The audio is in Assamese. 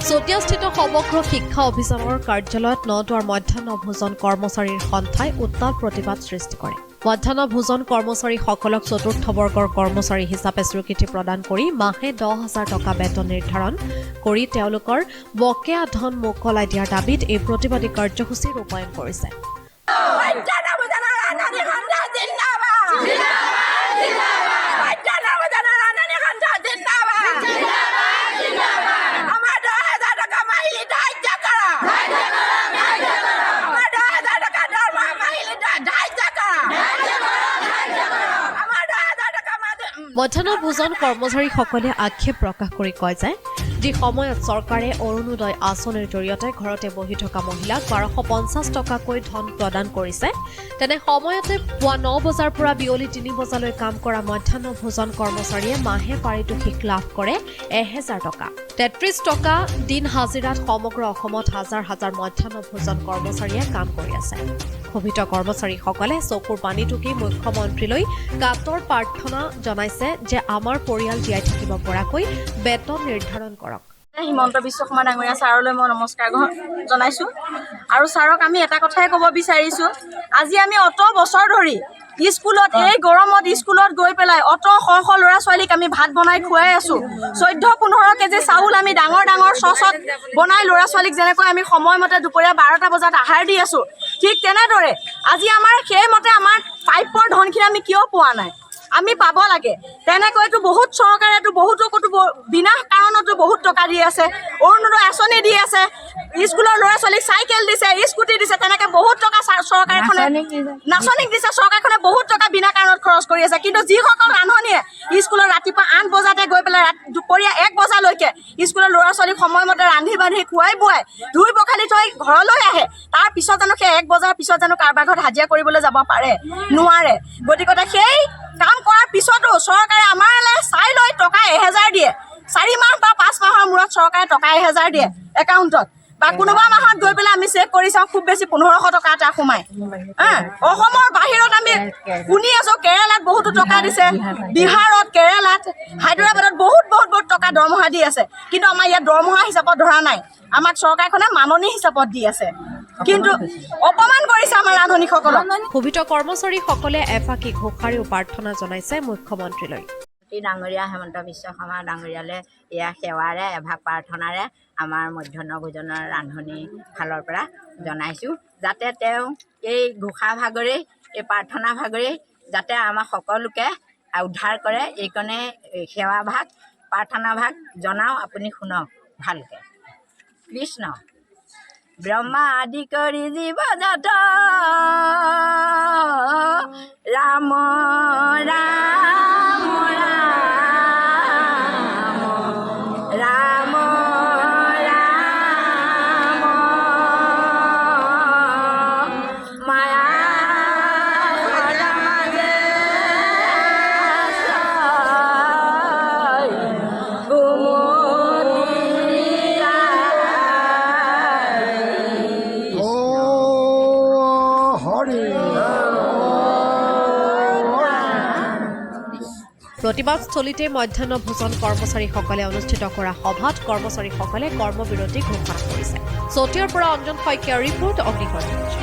চতিয়াস্থিত সমগ্ৰ শিক্ষা অভিযানৰ কাৰ্যালয়ত নদুৱাৰ মধ্যাহ্ন ভোজন কৰ্মচাৰীৰ সন্থাই উত্তাল প্ৰতিবাদ সৃষ্টি কৰে। মধ্যাহ্ন ভোজন কৰ্মচাৰীসকলক চতুৰ্থ বৰ্গৰ কৰ্মচাৰী হিচাপে স্বীকৃতি প্ৰদান কৰি মাহে 10,000 টকা বেতন নিৰ্ধাৰণ কৰি তেওঁলোকৰ বকেয়া ধন মোকলাই দিয়াৰ দাবীত এই প্ৰতিবাদী কাৰ্যসূচী ৰূপায়ণ কৰিছে। মধ্যাহ্ন ভোজনৰ ৰান্ধনী সন্থা জিন্দাবাদ! মধ্যাহ্ন ভোজনৰ ৰান্ধনী সন্থা জিন্দাবাদ! আমাৰ 10,000 টকা মাহিলী ধাৰ্য কৰা। আমাৰ 10,000 টকা দৰমহা মাহিলী ধাৰ্য কৰা। আমাৰ 10,000 টকা মধ্যাহ্ন ভোজন কৰ্মচাৰীসকলে আক্ষেপ প্ৰকাশ কৰি কয় যে যি সময়ত চৰকাৰে অৰুণোদয় আঁচনিৰ জৰিয়তে ঘৰতে বহি থকা মহিলাক 1250 টকাকৈ ধন প্ৰদান কৰিছে, তেনে সময়তে পুৱা 9 বজাৰ পৰা বিয়লি 3 বজালৈ কাম কৰা মধ্যাহ্ন ভোজন কৰ্মচাৰীয়ে মাহে পাৰিতোষিক লাভ কৰে 1000 টকা। 33 টকা দিন হাজিৰাত সমগ্ৰ অসমত হাজাৰ হাজাৰ মধ্যাহ্ন ভোজন কৰ্মচাৰীয়ে কাম কৰি আছে। ক্ষোভিত কৰ্মচাৰীসকলে চকুৰ পানী টুকি মুখ্যমন্ত্ৰীলৈ কাতৰ প্ৰাৰ্থনা জনাইছে যে আমাৰ পৰিয়াল জীয়াই থাকিব পৰাকৈ বেতন নিৰ্ধাৰণ কৰক। হিমন্ত বিশ্ব শৰ্মা ডাঙৰীয়া ছাৰলৈ মই নমস্কাৰ জনাইছোঁ আৰু ছাৰক আমি এটা কথাই ক'ব বিচাৰিছোঁ। আজি আমি অত বছৰ ধৰি স্কুলত, এই গৰমত স্কুলত গৈ পেলাই অত শ শ ল'ৰা ছোৱালীক আমি ভাত বনাই খুৱাই আছোঁ। 14-15 কেজি চাউল আমি ডাঙৰ ডাঙৰ চচত বনাই ল'ৰা ছোৱালীক যেনেকৈ আমি সময়মতে দুপৰীয়া 12টা বজাত আহাৰ দি আছোঁ, ঠিক তেনেদৰে আজি আমাৰ সেইমতে আমাৰ প্ৰাপ্যৰ ধনখিনি আমি কিয় পোৱা নাই? আমি পাব লাগে। তেনেকৈতো বহুত চৰকাৰেতো বহুতো ক'তো বিনা কাৰণতো বহুত টকা দি আছে, অৰুণোদয় আঁচনি দি আছে, স্কুলৰ ল'ৰা ছোৱালীক চাইকেল দিছে, স্কুটি দিছে, তেনেকৈ বহুত টকা চৰকাৰখনে নাচনীক দিছে। চৰকাৰখনে বহুত টকা বিনা কাৰণত খৰচ কৰি আছে। কিন্তু যিসকল ৰান্ধনীয়ে স্কুলত ৰাতিপুৱা 8 বজাতে গৈ পেলাই দুপৰীয়া 1 বজালৈকে স্কুলৰ ল'ৰা ছোৱালীক সময়মতে ৰান্ধি বান্ধি, খুৱাই বোৱাই, ধুই পখালি থৈ ঘৰলৈ আহে, তাৰ পিছত জানো সেই 1 বজাৰ পিছত জানো কাৰোবাৰ ঘৰত হাজিৰা কৰিবলৈ যাব পাৰে? নোৱাৰে। গতিকতে সেই কাম কৰাৰ পিছতো চৰকাৰে আমালৈ চাই লৈ টকা 1000 দিয়ে। 4 মাহ বা 5 মাহৰ মূৰত চৰকাৰে টকা 1000 দিয়ে একাউণ্টত, বা কোনোবা মাহত গৈ পেলাই আমি চেক কৰি চাওঁ, খুব বেছি 1500 টকা এটা সোমায়। হা, অসমৰ বাহিৰত আমি শুনি আছো, কেৰেলাত বহুতো টকা দিছে, বিহাৰত, কেৰেলাত, হায়দৰাবাদত বহুত বহুত বহুত টকা দৰমহা দি আছে। কিন্তু আমাৰ ইয়াত দৰমহা হিচাপত ধৰা নাই, আমাক চৰকাৰখনে মাননি হিচাপত দি আছে। কিন্তু অপমান কৰিছে আমাৰ ৰান্ধনীসকলক। ক্ষোভিত কৰ্মচাৰীসকলে এফাকি ঘোষাৰেও প্ৰাৰ্থনা জনাইছে মুখ্যমন্ত্ৰীলৈ। ডাঙৰীয়া হিমন্ত বিশ্ব শৰ্মা ডাঙৰীয়ালৈ এয়া সেৱাৰে, এভাগ প্ৰাৰ্থনাৰে আমাৰ মধ্যাহ্ন ভোজনৰ ৰান্ধনী ফালৰ পৰা জনাইছোঁ, যাতে তেওঁ এই ঘোষা ভাগৰেই, এই প্ৰাৰ্থনা ভাগৰেই যাতে আমাক সকলোকে উদ্ধাৰ কৰে। এইকণে সেৱা ভাগ, প্ৰাৰ্থনা ভাগ জনাওঁ। আপুনি শুনক ভালকৈ। কৃষ্ণ। ব্ৰহ্মা আদি কৰি জীৱ যত, ৰাম ৰাম ৰাম ৰাম ৰাম, মায়া মাজে আশ্ৰয় কুমতি যায়। ও হৰি। প্ৰতিবাদস্থলীতে মধ্যাহ্ন ভোজন কৰ্মচাৰীসকলে অনুষ্ঠিত কৰা সভাত কৰ্মচাৰীসকলে কৰ্মবিৰতি ঘোষণা কৰিছে। চতিয়াৰ পৰা অঞ্জন শইকীয়াৰ ৰিপৰ্ট, অগ্নিগড় নিউজ।